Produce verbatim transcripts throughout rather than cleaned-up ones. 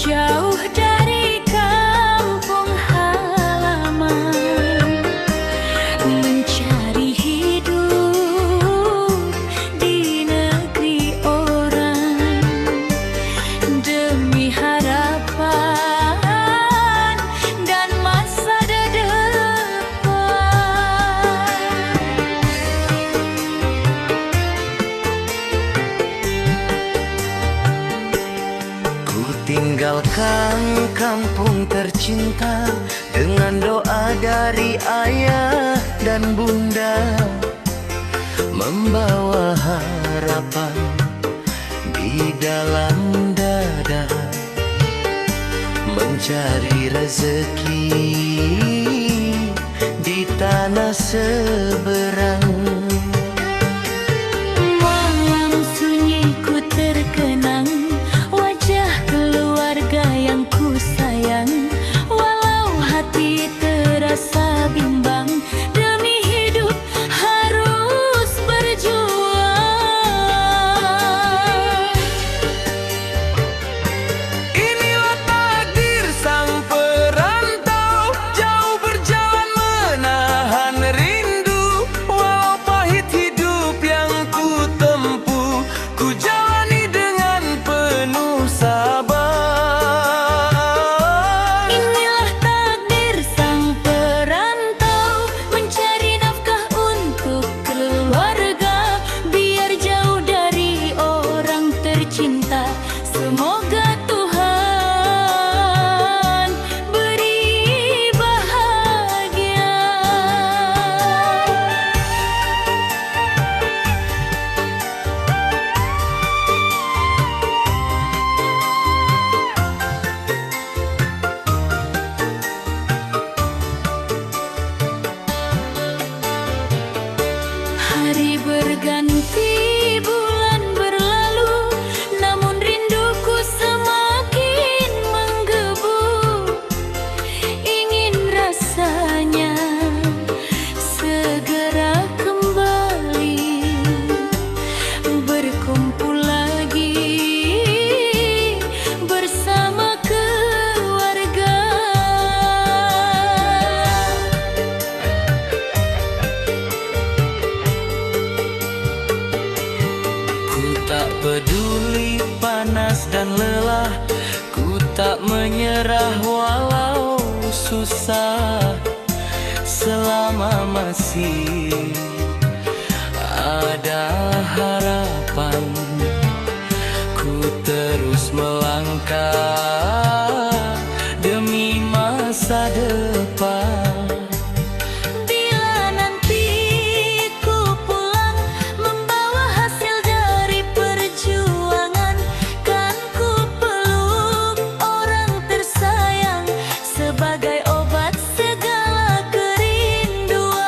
Jauh dari kampung halaman, mencari hidup di negeri orang, demi harapan dan masa depan. Ku tinggalkan kampung tercinta, dengan doa dari ayah dan bunda, membawa harapan di dalam dada, mencari rezeki di tanah seberang. Malam sunyi ku terkenang, wajah keluarga yang ku sayang. Walau hati terasa bimbang, demi hidup harus berjuang. Inilah takdir sang perantau, jauh berjalan menahan rindu. Walau pahit hidup yang ku tempuh, ku jalani dengan penuh sabar. Inilah takdir sang perantau, mencari nafkah untuk keluarga, biar jauh dari orang tercinta. Semoga Tuhan beri bahagia. Hari berganti, bulan berlalu, namun rinduku semakin menggebu. Ingin rasanya segera kembali, berkumpul lagi bersama keluarga. Ku tak peduli panas dan lelah, ku tak menyerah walau susah. Selama masih ada harapan, ku terus melangkah demi masa depan. Bila nanti ku pulang membawa hasil dari perjuangan, kan ku peluk orang tersayang sebagai obat segala kerinduan.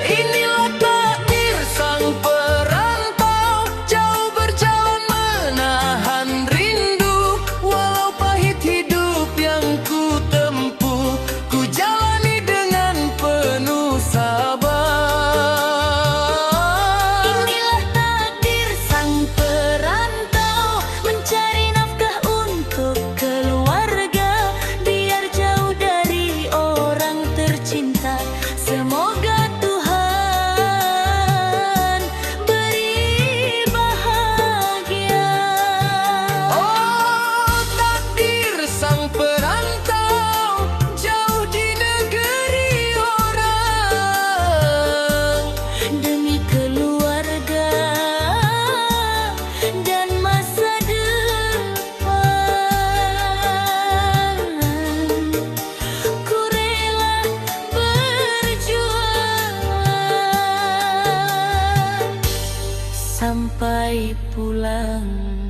Inilah takdir sang perantau, jauh berjalan menahan rindu. Walau pahit hidup yang ku tempuh, ku jalani dengan penuh sabar. Inilah takdir sang perantau, mencari nafkah untuk keluarga, biar jauh dari orang tercinta. Semoga Tuhan beri bahagia. Oh, takdir sang perantau, jauh di negeri orang, demi keluarga dan masa depan, ku rela berjuang sampai pulang.